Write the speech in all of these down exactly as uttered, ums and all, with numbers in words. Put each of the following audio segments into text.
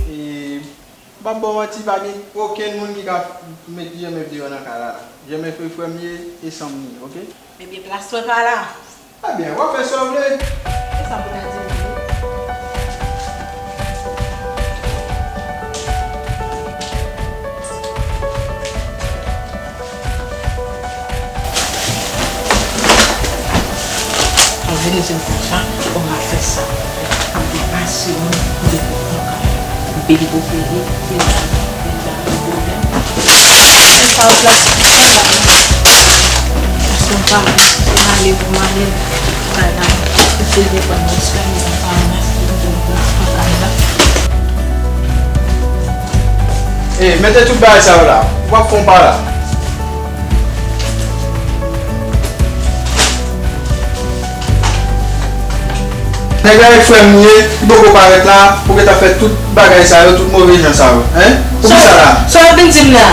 E, m p ap ba w manti, pa gen okenn moun ki ka met Jemèf deyò nan kay la. Jemèf frè m ye, e san m li ye, oke? Ebyen, plas mwen pa la. Ebyen, w ap fè sa w vle. E sa pou ta di m tou. An vini di m konsa, on va fè sa. Ap pase moun de pou kay. Bebe pou peye, peye. Sa w plas pou fè la. Paske m pa, m ale pou m ale. Kay la, se depann respè, m pa renmen si m te plas pou kay la. Ey, mete tout bagay sa yo la. Ou p ap fè yon pa la. Nèg la e frè m li ye, li poko parèt la, ou gentan fè tout bagay sa yo, tout move jan sa yo, en? Poukisa la? Sa w ap vin di m la?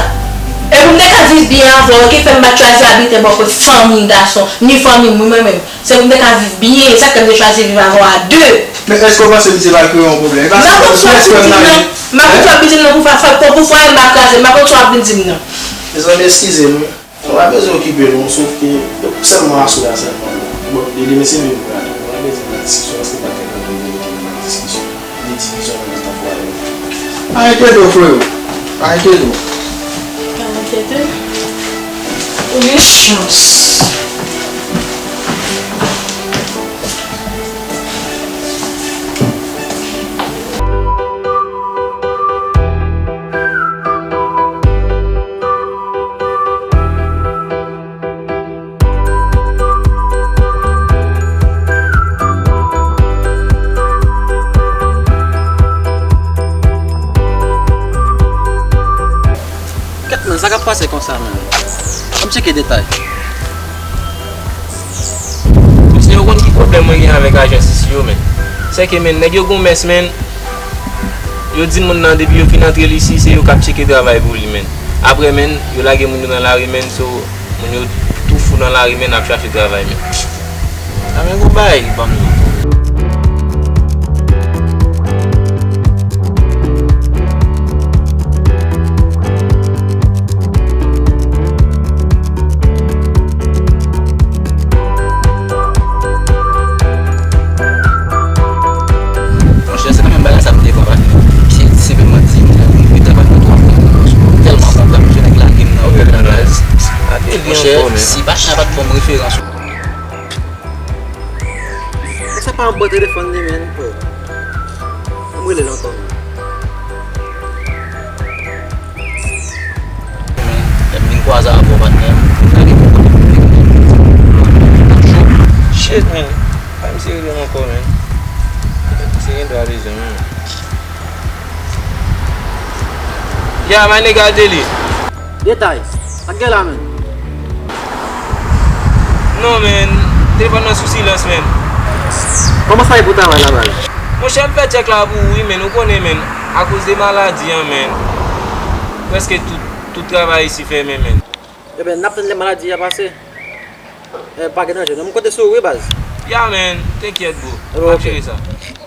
Epi m te ka viv byen avè w, ki fè m pa t chwazi abite bò kot fanmi gason, ni fanmi m, wi, mwen menm. Se pou m te ka viv byen, e sa k fè m te chwazi viv avè w a de. Men èske w panse misye pral kreye yon pwoblèm? E pa sèlman frè m nan ye. M pa konn sa w ap vin di m nan pou fè, fè, pou, pou fwaye m pa kraze, m pa konn sa w ap vin di m nan. Mezanmi, eskize m wi. Nou pa bezwen okipe nou, sòf ke sèlman aswè a sèlman. Bon, li, li mesye vin pou la tou. Nou pa bezwen nan diskisyon, paske pa gen anpil verite nan diskisyon. Ni divizyon nan mitan fwaye nou. Pa enkyete w, freo. Pa enkyete w. Pa enkyete m. Ou gen chans. Kèt, men, sa k ap pase konsa, men? Ann tcheke detay. Mesye, ou konn ki pwoblèm mwen gen avèk ajans isi yo, men? Sèke, men, nèg yo gon mès, men. Yo di moun nan, depi yo fin antre l isi, se yo k ap tcheke travay pou li, men. Apre, men, yo lage moun yo nan lari, men, so, moun yo tou fou nan lari, men, ap chache travay, men. A, men, gon bagay ki ban m nan. Monchè, se pa menm bagay sa m te pran, paske misye senpleman di m, li ta pa nan twa fwa, m tèlman kontan, mesye, nèg lage m nan okenn bagay. Monchè, si Bachna pa t ban m referans. Sa pa yon bon telefòn li, men. Ann rele l ankò, men. Men, lè m vin kwaze avè w, patnè, m gade pou kote pou vin. Shit, men. Pa misye rele m ankò, men. Misye gen dwa bezwen m, men. Yeah, my nigga, Deli. Detay. Sa k gen la, men? Non, men. Telefòn nan sou silans, men. Kòman sa ye pou travay la, baz? Monchè, m fè tchèk la pou ou, wi, men. Ou konnen, men. Akoz de maladi an, men. Prèske tout, tout travay isi fèmen, men. Ebyen, n ap tann lè maladi a pase. Eh, pa gen danje, non. M konte sou ou, wi, baz. Yeah, man. Enkyèt, bro. Ebyen, m ap jere sa. Ok.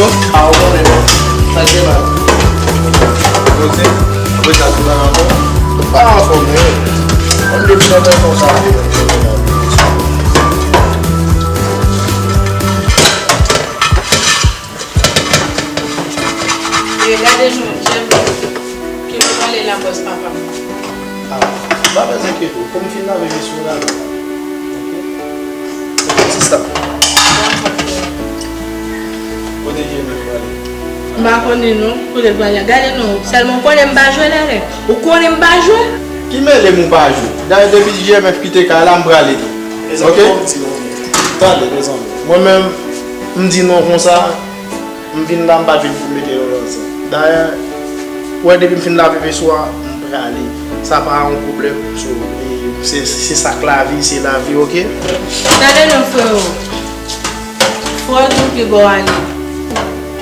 A, ou konnen non. Sa k gen la? Poze. Apre sa, tou nan anfòm. Pa anfòm, non. Kòm depi nan fè konsa, e gade nou, Jèm, ki nou prale la bòs papa m. Ah, pa bezwen enkyete w. Pou m fin lave veso la, la. Ok? Sista. Kote J M F prale? M pa konnen non, kote l prale. Gade non, sèlman w konnen m pa jwe lè, lè. Ou konnen m pa jwe? Ki mele m ou pa jwe? Dayè depi J M F kite kay la, m prale tou. Ok? Tande, mezanmi. Mwen menm, m di non konsa. M vin la, m pa t vin pou m mete yo nan zan. Dayè, ou wè depi m fin lave veso a, m prale. Sa pa yon pwoblèm. So, e, se, se sa k lavi, se lavi, ok? Gade non, freo. Freo di w pi bon ale.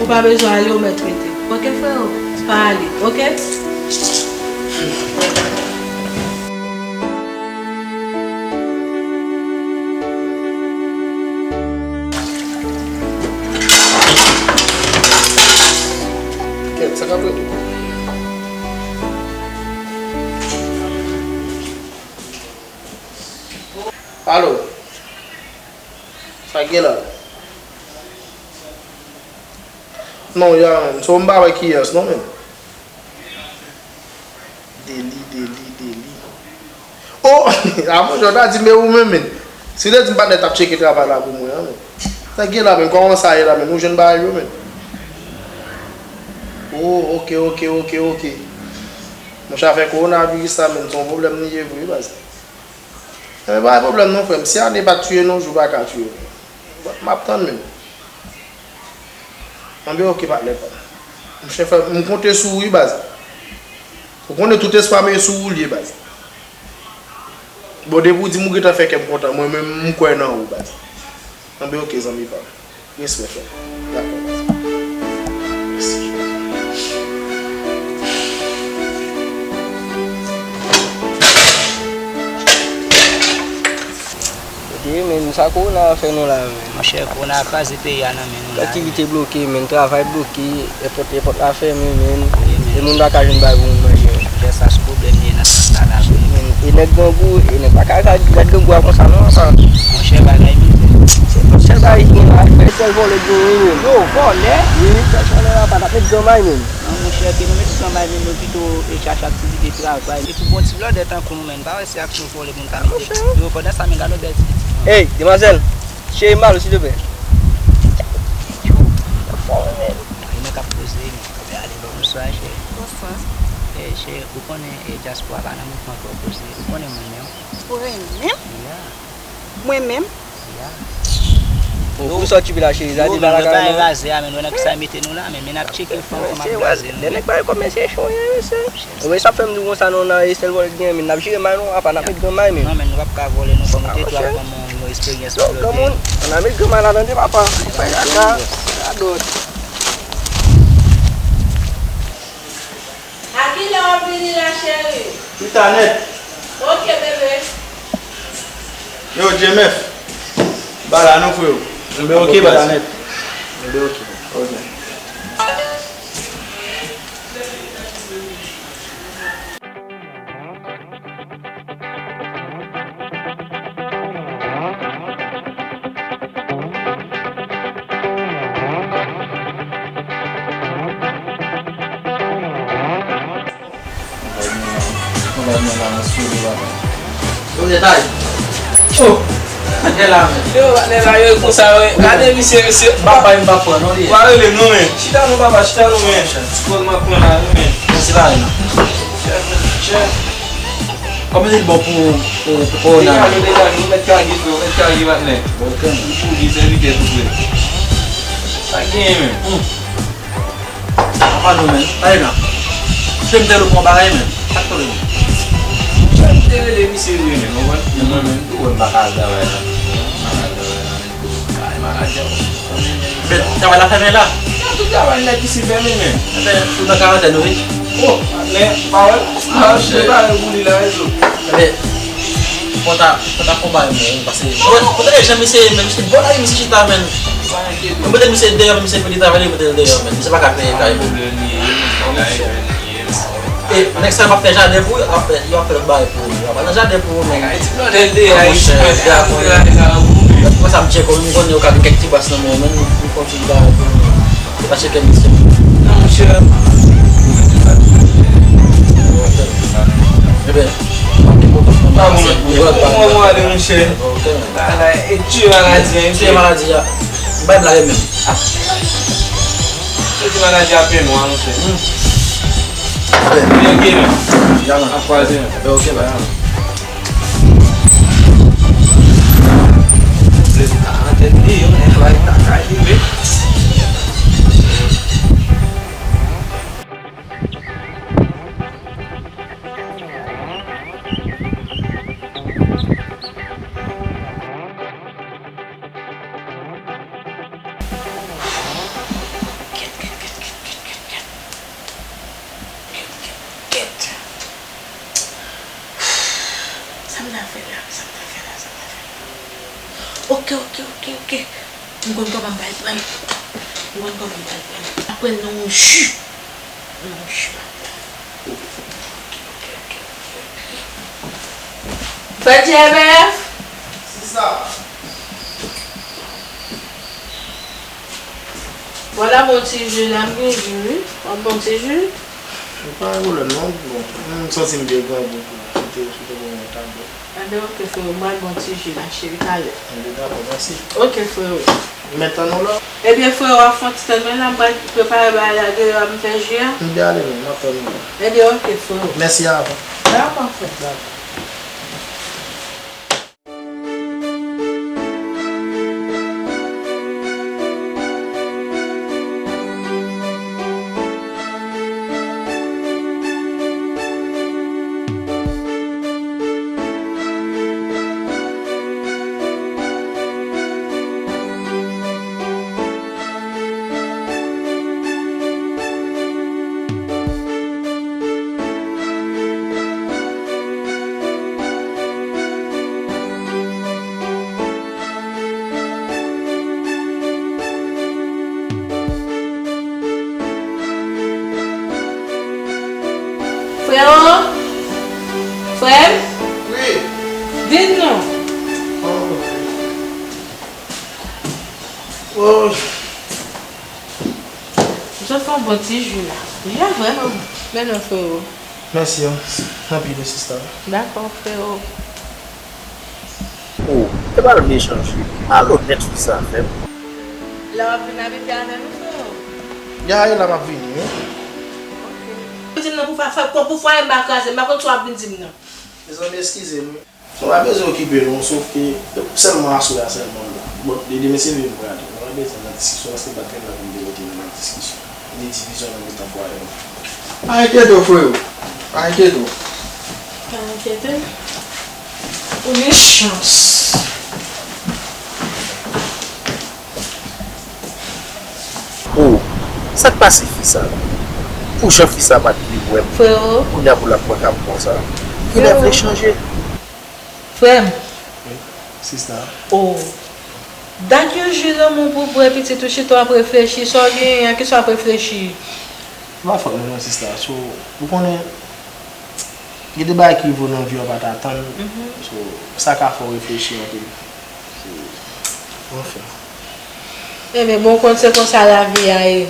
Ou pa bezwen ale, ou mèt rete. Ok, freo? Pa ale, ok? Kèt, sa k ap ret ou? Alo? Sa k gen la? Non, ya, menm. So, m pa wè kiyès, non, menm. Deli, deli, deli. Oh! A monchè, w ta di, men ou menm, men. Si w te di m patnè t ap tcheke travay la pou mwen an, men. Sa k gen la, men? Kòman sa ye la, men? Nou jwenn bagay yo, men. Oh, ok, ok, ok, ok. Monchè, afè kowonaviris la, men, se yon pwoblèm li ye vre, baz. Men pa gen pwoblèm non, frè m. Si ane pa t touye nou, jou pa ka touye nou. Bon, m ap tann, men. Anben, ok, patnè pa m. Monchè, frè m, m konte sou ou, wi, baz. Ou konnen tout espwa m e sou ou l ye, baz. Bon, depi w di m ou gentan fè kè m kontan, mwen menm, m kwè nan ou, baz. Anben, ok, zanmi pa m. Respè, frè m. Dakò, baz. Mèsi. Ok, men sa kowona a fè nou la, men. Monchè, kowona a kraze peyi a nan men nou la. Aktivite bloke, men, travay bloke, èpòt, èpòt la fèmen, men. Wi, men. E moun pa ka jwenn bagay pou moun manje. Monchè, sa se pwoblèm li ye nan sans la la, vre. Men, e nèg grangou, e nèg pa ka gad, gad grangou a konsa, non, apa. Monchè, bagay mizè. Se pa sèl bagay ki gen la, men. Sèl vòlè ki gen, wi, men. Yo, vòlè? Wi, sèl vòlè la, pa t ap met granmay, men. Non, monchè, ke nou met granmay, men nou pito, e, chache aktivite travay. E pou bon ti blòdè tankou nou, men, pa wè se ak nou vòlè moun ka mete. Yo, pandan sa, men gade yon bèl ti pitit. Ey, demwazèl, cheri m pale w, silvouplè. Yo, men k ap koze, men. Bonswa, cheri. Bonswa. E, cheri, ou konnen, e, dyaspora pa nan mouvman twò koze. Ou konnen mwen menm. Ou konnen menm? Ya. Mwen menm? Ya. Ou sòti pi la, cheri. Yo, men, bagay raze a, men, wè nan kisa mete nou la, men, men n ap tcheke fanm, fanm ap blaze nou. Lè nèg bay kòb, men se cho, mesye. Ou wè sa fè m di w konsa, non, nan Estèl vòlè gen, men n ap jere may, non, apa, n ap met granmay, men. Non, men nou p ap ka vòlè, non, kòm ou te di w ap ban mwen yon eksperyans pou yo te. Granmoun, ann al met granmay la, tande, papa. Fè kaka, radòt. A kilè w ap vini la, cheri? Pita nèt. Ok, bebe. Yo, J M F. Ba la non, freo. Enben, ok, baz. Pita nèt. Enben, ok. Ok. Yo, patnè la, yo, konsa, wi. Gade misye, misye. M pa pale, m pa pran, non, li. Ou pa rele m, non, men. Chita non, papa, chita non, men. Ti pòz m ap pran la, wi, men. Mèsi, pa rele m. Chèf, chèf. Kòman li bon pou, pou, pou kowona? Degaje, degaje, ou mèt kage, frè, ou mèt kage, patnè. Ok. Ou pou di sèvitè tou prè. Sa k genyen, men? Apa nou, men. Pale la. Kite m te lou pran bagay, men. Sa k pwoblèm? Chèf, te rele misye vre, men, ou konprann? Men mwen menm tou, mwen pa ka al travay la. Pa ka al travay la, men. Ay, maladi a. Men, travay la fèmen la? Nan tout travay nèt isi fèmen, men. Enben, ou nan karantèn, wi. Oh, men, pawòl. Pawòl, se pare pou li la, rezo. Enben, Fò ta, fò ta konbay mwen, paske mwen, mwen tande jan misye, men misye bò la, misye chita, men. Mwen pote misye deyò, men misye fè li travay, li pote l deyò, men. Misye pa ka peye kay, men. E nèg sa yo ap fè jaden pou yo, ap fè, yo ap fè lòt bagay pou yo. Yo ap nan jaden pou yo, men. Monchè, gade, mwen sa m tcheke w, m konnen yo ka gen kèk ti bas nan men w, men m fè yon ti bagay pou yo. Ou pa tcheke misye? Non, monchè. Ebyen, pa gen pwoblèm. Pa gen pwoblèm. Ou wè mwen ale, monchè. Ok, men. Ala, e tye maladi a, e tye maladi a. M bay blag menm. E tye maladi a pen nwa, monchè. Hmm. Ebyen, ok, men. Yaman. Ap kwaze, men. Ebyen, ok, men. Lè sa antèn li, yo, nèg la, li ta ka rive. Kèt, kèt, kèt. Sa m ta fè la? Sa m ta fè la? Sa m ta fè la? Ok, ok, ok, ok. M konn kòman m pral pran l. M konn kòman m pral pran l. M ap pran l nan yon ji. Nan yon ji m ap pran l. Ok, ok, ok, ok. Frè J M F! Sista! Vwala, bon ti ji la, m gen ji, wi. W ap bon ti ji? Pa gen pwoblèm, non. Bon, m santi m byen grangou tou. Sou te, sou te bon yon tablo. Enben, ok, frero, m al bon ti ji la, cheri, talè. Enben, dakò, mèsi. Ok, frero. M mèt tann ou la. Ebyen, frero, w ap fè yon ti tann mwen la, m pral prepare bagay la deyò a, m fè ji a. M byen ale, non, m ap tann ou la. Ebyen, ok, frero. Mèsi avan. Dakò, frè. Dakò. Frero? Frè m? Wi. Di m non. Oh. Oh. M sot fè yon bon ti ji la. Ji a vrèman bon. Men non, frero. Mèsi anpil, sista. Dakò, frero. Oh, e pa l vle chanje. Al onèt sou sa, frè m. Lè w ap vin abite avè nou, frero? Ya, e la m ap vini, wi. Ok. Di m nan pou fwa, fwa, pou fwaye m pa kraze, m pa konn sa w ap vin di m nan. Mezanmi, eskize m, wi. Nou pa bezwen okipe nou, sòf ke sèlman aswè a sèlman m la. Bon, de demen se leve m prale. Nou pa bezwen nan diskisyon, paske m pa t gen tan pou m te mete nou nan diskisyon. Ni divizyon nan mitan fwaye nou. Pa enkyete w, frero. Pa enkyete w. Pa enkyete m. Ou gen chans. Oh, sa k pase fi sa la? Pou jan fi sa pa t vle wè m, frero, kounye a pou l ap pran ka m konsa. Genlè vle chanje. Frè m. Wi, sista. Oh. Dat yon ji lanmou pou bwè, pitit, ou chita w ap reflechi, sa w genyen an, kisa w ap reflechi? Se pa fòt mwen non, sista. So, ou konnen, gen de bagay ki rive w nan vi w pa t atann. Mhm. So, sa ka fè w reflechi anpil. Anfen. Ebyen, bon, w konn se konsa lavi a ye.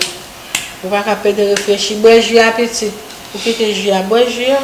Ou pa ka pede reflechi. Bwè ji a, pitit. Ou kite ji a. Bwè ji a.